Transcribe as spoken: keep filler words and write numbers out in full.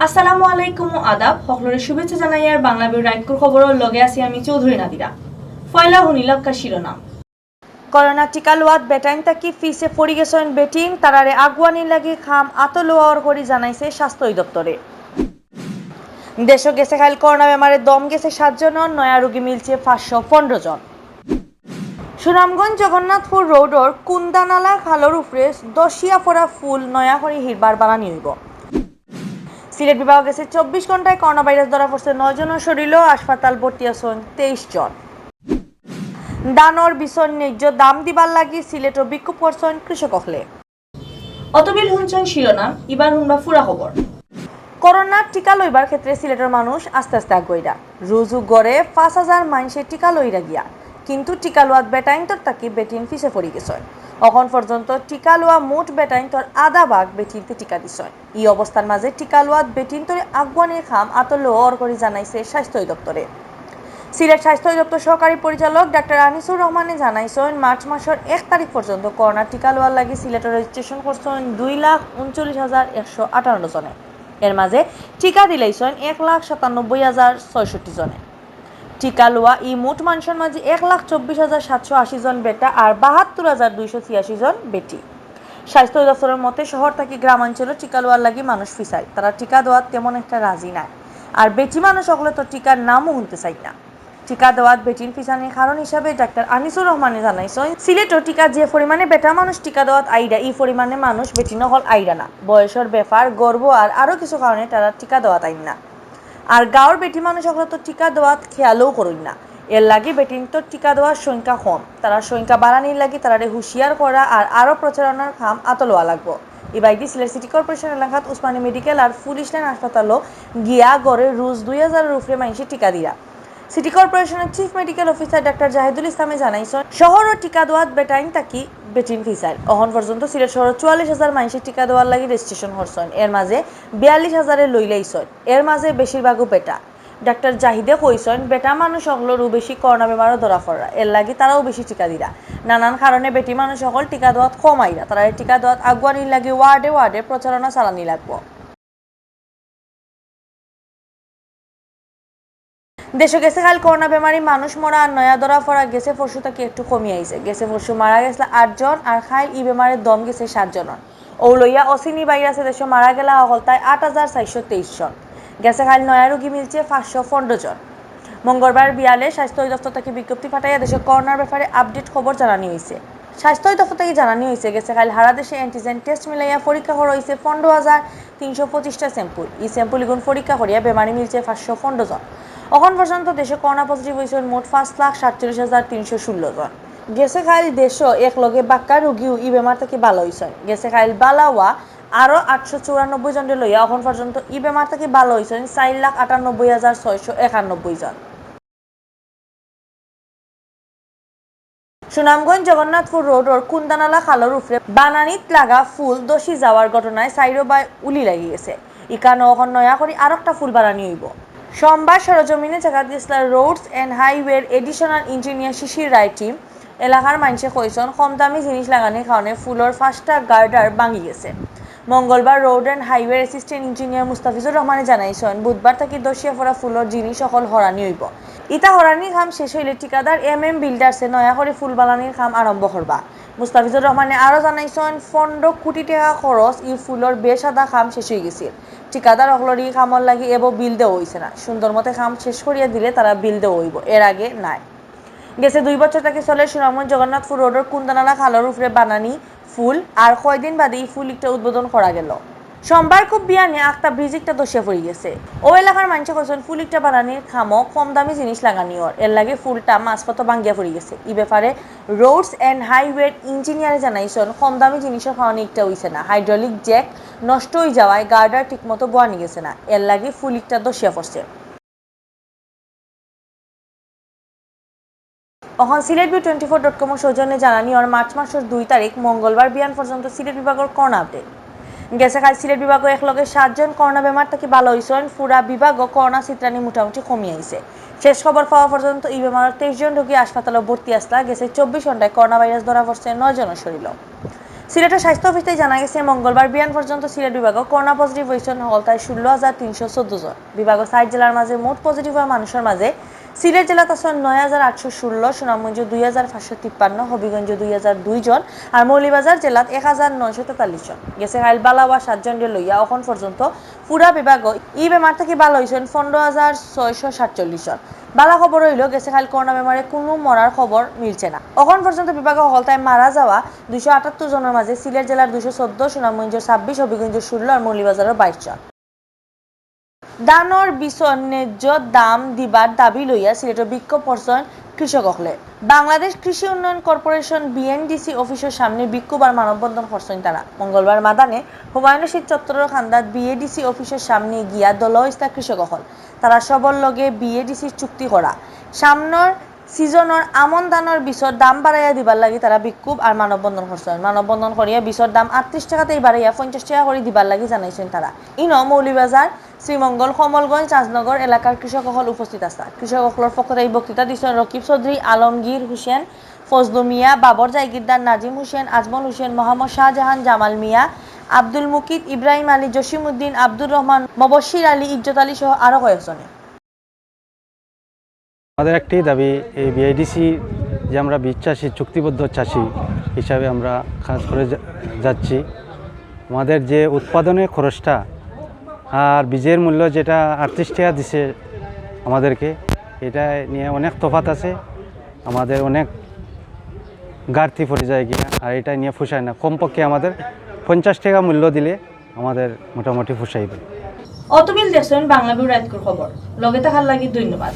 আসসালামু আলাইকুম ও আদাব, হকলরে শুভেচ্ছা জানাইয়ার বাংলা বিউর রাইতকুর খবরর লগে আছি আমি চৌধুরী নাদিরা। পয়লা হুনিলাউক্কা শিরোনাম। করোনা টিকা লওয়াত বেটাইন থাকি পিছে পড়ি গেছইন বেটিন, তারারে আগুয়ানির লাগি কাম আতো লওয়ার করি জানাইছে স্বাস্থ্য অধিদপ্তরে। দেশো গেছে কাইল করোনা বেমারে দম গেছে সাতজনর, নয়া রোগী মিলছে পাঁচশো পনেরো জন। সুনামগঞ্জ জগন্নাথপুর রোডর কুন্দানালা খালর উপরে দশিয়া ফোরা ফুল নয়া করি হিরবার বানানি অইবো। সিলেট বিভাগো গেছে চব্বিশ ঘন্টায় করোনা ভাইরাস ধরা পড়ছে নয় জনর শরীলো, হাসপাতাল ভর্তি আছইন তেইশ জন। ধানর বিছর ন্যায্য দাম দিবার লাগি সিলেটো বিক্ষোভ করছইন কৃষক অকলে। অতবিল হুনছইন শিরোনাম, ইবার হুনবা পুরা খবর। করোনার টিকা লইবার ক্ষেত্রে সিলেটর মানুষ আস্তে আস্তে আগুয়াইরা। রুজু গড়ে পাঁচ হাজার মানষে টিকা লইরা গিয়া, কিন্তু টিকা লওয়াত বেটাইন্তর থাকি বেটিন পিছে পড়ি গেছইন। অখন পর্যন্ত টিকা লওয়া মোট বেটাইন্তর আধা ভাগ বেটিন্তে টিকা দিছইন। ই অবস্থার মাঝে টিকা লওয়াত বেটিন্তরে আগুয়ানির কাম আতো লওয়ার করি জানাইছে স্বাস্থ্য অধিদপ্তরে। সিলেট স্বাস্থ্য অধিদপ্তর সহকারী পরিচালক ডাক্তার আনিসুর রহমানে জানাইছইন, মার্চ মাসর এক তারিখ পর্যন্ত করোনা টিকা লওয়ার লাগি সিলেটো রেজিস্ট্রেশন করছইন দুই লাখ ঊনচল্লিশ হাজার একশো আটান্ন জনে। এর মাঝে টিকা দিলাইছইন এক লাখ সাতানব্বই হাজার ছয়ষট্টি জনে। টিকা লওয়া ই মোট মানষর মাঝে এক লাখ চব্বিশ হাজার সাতশো আশি জন বেটা আর বাহাত্তর হাজার দুইশো ছিয়াশি জন বেটি। স্বাস্থ্য অধিদপ্তরর মতে, শহর থাকি গ্রামাঞ্চলো টিকা লওয়ার লাগি মানুষ পিছাইর, তারা টিকা দেওয়াত তেমন একটা রাজি নায়। আর বেটি মানুষ অকলে তো টিকার নামও হুনতে চাইর না। টিকা দেওয়াত বেটিন পিছানির কারণ হিসাবে ডাক্তার আনিসুর রহমানে জানাইছইন, সিলেটো টিকা যে পরিমাণে বেটা মানুষ টিকা দেওয়াত আইরা, ই পরিমাণে মানুষ বেটিন অকল আইরা না। বয়সর ব্যাপার, গর্ভ আর আরো কিছু কারণে তারা টিকা দেওয়াত আইন না। আর গাঁওর বেটি মানুষ অকলে তো টিকা দেওয়াত খেয়ালও করইন না। এর লাগি বেটিন্তর টিকা দেওয়ার সংখ্যা কম। তারার সংখ্যা বাড়ানির লাগি তারারে হুঁশিয়ার করা আর আরো প্রচারণার কাম আতো লওয়া লাগবো। ইবায়দি সিলেট সিটি কর্পোরেশন এলাকাত উসমানী মেডিকেল আর পুলিশ লাইন হাসপাতালো গিয়া গড়ে রুজ দুই হাজারর উপরে মানষে টিকা দিরা। সিটি কর্পোরেশনর চিফ মেডিকেল অফিসার ডাক্তার জাহিদুল ইসলামে জানাইছইন, শহরো টিকা দেওয়াত বেটাইন থাকি বেটিন পিছাইর। অখন পর্যন্ত সিলেট শহরো চুয়াল্লিশ হাজার মানষে টিকা দেওয়ার লাগি রেজিস্ট্রেশন করছইন, এর মাঝে বিয়াল্লিশ হাজারে লইলাইছইন, এর মাঝে বেশিরভাগউ বেটা। ডাক্তার জাহিদে কইছইন, বেটা মানুষ অকলরউ বেশি করোনা বেমারও ধরা পড়রা, এর লাগি তারাও বেশি টিকা দিরা। নানান কারণে বেটি মানুষ অকল টিকা দেওয়াত কম আইরা, তারারে টিকা দেওয়াত আগুয়ানির লাগি ওয়ার্ডে ওয়ার্ডে প্রচারণা চালানি লাগবো। দেশো গেছে কাইল করোনা বেমারি মানুষ মরা আর নয়া ধরা পড়া গেছে পরশু থাকি একটু কমি আইছে। গেছে পরশু মারা গেছলা আটজন, আর কাইল ই বেমারে দম গেছে সাতজনর। অউ লইয়া অচিনি ভাইরাসে দেশো মারা গেলা অকলতায় আট হাজার চাইরশো তেইশ জন। গেছে কাইল নয়া রুগী মিলছে পাঁচশো পনেরো জন। মঙ্গলবার বিয়ালে স্বাস্থ্য অধিদপ্তর থাকি বিজ্ঞপ্তি পাঠাইয়া দেশো করোনার ব্যাপারে আপডেট খবর জানানি অইছে। স্বাস্থ্য অধিদপ্তর থাকি জানানি অইছে, গেছে কাইল হারা দেশে অ্যান্টিজেন টেস্ট মিলাইয়া পরীক্ষা করা অইছে পনেরো হাজার তিনশো পঁচিশটা স্যাম্পল। ই স্যাম্পল ইগুন পরীক্ষা করিয়া বেমারি মিলছে পাঁচশো পনেরো জন। অখন পর্যন্ত দেশো করোনা পজিটিভ অইছইন মোট পাঁচ লাখ সাতচল্লিশ হাজার তিনশো ষোলো জন। গেছে কাইল দেশো একলগে বাক্কা রুগীও ই বেমার থাকি ভালা অইছইন। গেছে কাইল ভালা অওয়া আরো আটশো চুরানব্বই জনরে লইয়া অখন পর্যন্ত ই বেমার থাকি ভালা অইছইন চাইর লাখ আটানব্বই হাজার ছয়শো একানব্বই জন। সুনামগঞ্জ জগন্নাথপুর রোডর কুন্দানালা খালর উপরে বানানিত লাগা ফুল ধসি যাওয়ার ঘটনায় চাইরো বায় উলি লাগি গেছে। ইখানো অখন নয়া করি আরোকটা ফুল বানানি অইবো। সোমবার সরজমিনে জাগাত গেছলা রোডস অ্যান্ড হাইওয়ের এডিশনাল ইঞ্জিনিয়ার শিশির রায় টিম। এলাকার মানষে কইছইন, কম দামি জিনিস লাগানির কারণে ফুলর পাঁচটা গার্ডার ভাঙ্গি গেছে। মঙ্গলবার রোড অ্যান্ড হাইওয়ের অ্যাসিস্ট্যান্ট ইঞ্জিনিয়ার মুস্তাফিজুর রহমানে জানাইছইন, বুধবার থাকি ধসিয়া পড়া ফুলর জিনিস অকল হরানি অইবো। ইতা হরানির কাম শেষ অইলে ঠিকাদার এম এম বিল্ডার্সে নয়া করি ফুল বানানির কাম আরম্ভ করবা। মুস্তাফিজুর রহমানে আরো জানাইছইন, পনেরো কোটি টেকা খরচ ই ফুলর বেশ আধা কাম শেষ অইগেছিল। ঠিকাদার অকলর ই কামর লাগি এবো বিল দেওয়া অইছে না। সুন্দর মতে কাম শেষ করিয়া দিলে তারা বিল দেওয়া অইবো, এর আগে নায়। গেছে দুই বছর থাকি চলের সুনামগঞ্জ জগন্নাথপুর রোডর কুন্দানালা খালর উপরে বানানি ফুল, আর কয়দিন বাদে ই ফুল ইকটা উদ্বোধন করা গেলো। সোমবার খুব বিয়ানে আখতা ব্রিজ ইকটা ধসিয়া পড়ি গেছে। অউ এলাকার মানষে কইছইন, ফুল ইকটা বানানির কামো কম দামি জিনিস লাগানি অর, এর লাগি ফুলটা মাঝপথো ভাঙ্গিয়া পড়ি গেছে। ই ব্যাপারে রোডস অ্যান্ড হাইওয়ের ইঞ্জিনিয়ারে জানাইছইন, কম দামি জিনিসর কারণে ইকটা অইছে না, হাইড্রোলিক জ্যাক নষ্ট অই যাওয়ায় গার্ডার ঠিকমতো বওয়ানি গেছে না, এর লাগি ফুল ইকটা ধসিয়া পড়ছে। অখন Sylhet view twenty four dot কমর সৌজন্যে জানানি অর, মার্চ মাসর দুই তারিখ মঙ্গলবার বিয়ান পর্যন্ত সিলেট বিভাগর করোনা আপডেট। গেছে কাইল সিলেট বিভাগো একলগে সাতজন করোনা বেমার থাকি ভালা অইছইন। পুরা বিভাগো করোনা ছিতরানি মোটামুটি কমি আইছে। শেষ খবর পাওয়া পর্যন্ত ই বেমারর তেইশ জন রোগী হাসপাতালো ভর্তি আছলা। গেছে চব্বিশ ঘন্টায় করোনা ভাইরাস ধরা পড়ছে নয় জনর শরীলো। সিলেটর স্বাস্থ্য অফিস থাকি জানা গেছে, মঙ্গলবার বিয়ান পর্যন্ত সিলেট বিভাগো করোনা পজিটিভ অইছইন হকলতায় ষোলো হাজার তিনশো চৌদ্দ জন। বিভাগো চাইর জেলার মাঝে মোট পজিটিভ অওয়া মানুষর মাঝে সিলেট জেলাত আছইন নয় হাজার আটশো ষোলো, সুনামগঞ্জ দুই হাজার পাঁচশো তিপ্পান্ন, হবিগঞ্জ দুই হাজার দুই জন, আর মৌলভীবাজার জেলাত এক হাজার নয়শো তেতাল্লিশ জন। গেছে কাইল বালা অওয়া সাত জনরে লইয়া অখন পর্যন্ত পুরা বিভাগো ই বেমার থাকি বালা অইছইন পনেরো হাজার ছয়শো সাতচল্লিশ জন। বালা খবর অইলো, গেছে কাইল করোনা বেমারে কুনু মরার খবর মিলছে না। অখন পর্যন্ত বিভাগো হকলতায় মারা যাওয়া দুইশো আটাত্তর জনর মাঝে সিলেট জেলার দুইশো চৌদ্দ, সুনামগঞ্জ ছাব্বিশ, হবিগঞ্জ ষোলো আর মৌলভীবাজারো বাইশ জন। ধানর বীজর ন্যায্য দাম দিবার দাবি লইয়া সিলেটো বিক্ষোভ করছইন কৃষক অকলে। বাংলাদেশ কৃষি উন্নয়ন কর্পোরেশন, বিএনডিসি, অফিসর সামনে বিক্ষোভ আর মানববন্ধন করছইন তারা। মঙ্গলবার মাদানে হুমায়ুন রশিদ চত্বরর কান্দাত বিএডিসি অফিসর সামনে গিয়া দল অইছলা কৃষক অকল। তারা সবর লগে বিএডিসির চুক্তি করা সামনর সিজনর আমন ধানর বীজর দাম বাড়াইয়া দিবার লাগি তারা বিক্ষোভ আর মানববন্ধন করছইন। মানববন্ধন করিয়া বীজর দাম আটত্রিশ টেকা থাকি বাড়াইয়া পঞ্চাশ টেকা করি দিবার লাগি জানাইছইন তারা। ইনো মৌলভীবাজার, শ্রীমঙ্গল, কমলগঞ্জ, রাজনগর এলাকার কৃষক অকল উপস্থিত আছলা। কৃষক অকলর পক্ষ থাকি বক্তৃতা দিছইন রকিব চৌধুরী, আলমগীর হোসেন, ফজলু মিয়া, বাবর জাগিরদার, নাজিম হোসেন, আজমল হোসেন, মোহাম্মদ শাহজাহান, জামাল মিয়া, আব্দুল মুকিত, ইব্রাহিম আলী, জসিম উদ্দিন, আব্দুর রহমান, মবশির আলী, ইজ্জত আলী সহ আরো কয়েকজনে। আমাদের একটাই দাবি, এই বিআইডিসি যে আমরা বীজ চাষি, চুক্তিবদ্ধ চাষি হিসাবে আমরা কাজ করে যা- যাচ্ছি। আমাদের যে উৎপাদনের খরচটা আর বীজের মূল্য যেটা আটত্রিশ টাকা দিছে আমাদেরকে, এটা নিয়ে অনেক তফাত আছে। আমাদের অনেক ঘাটতি পড়ে যায় গিয়া, আর এটা নিয়ে পোষায় না। কমপক্ষে আমাদের পঞ্চাশ টাকা মূল্য দিলে আমাদের মোটামুটি পোষাইবে। অতমিল দেখছইন বাংলা ভিউ রাইতকুর খবর। লগে থাকার লাগি ধন্যবাদ।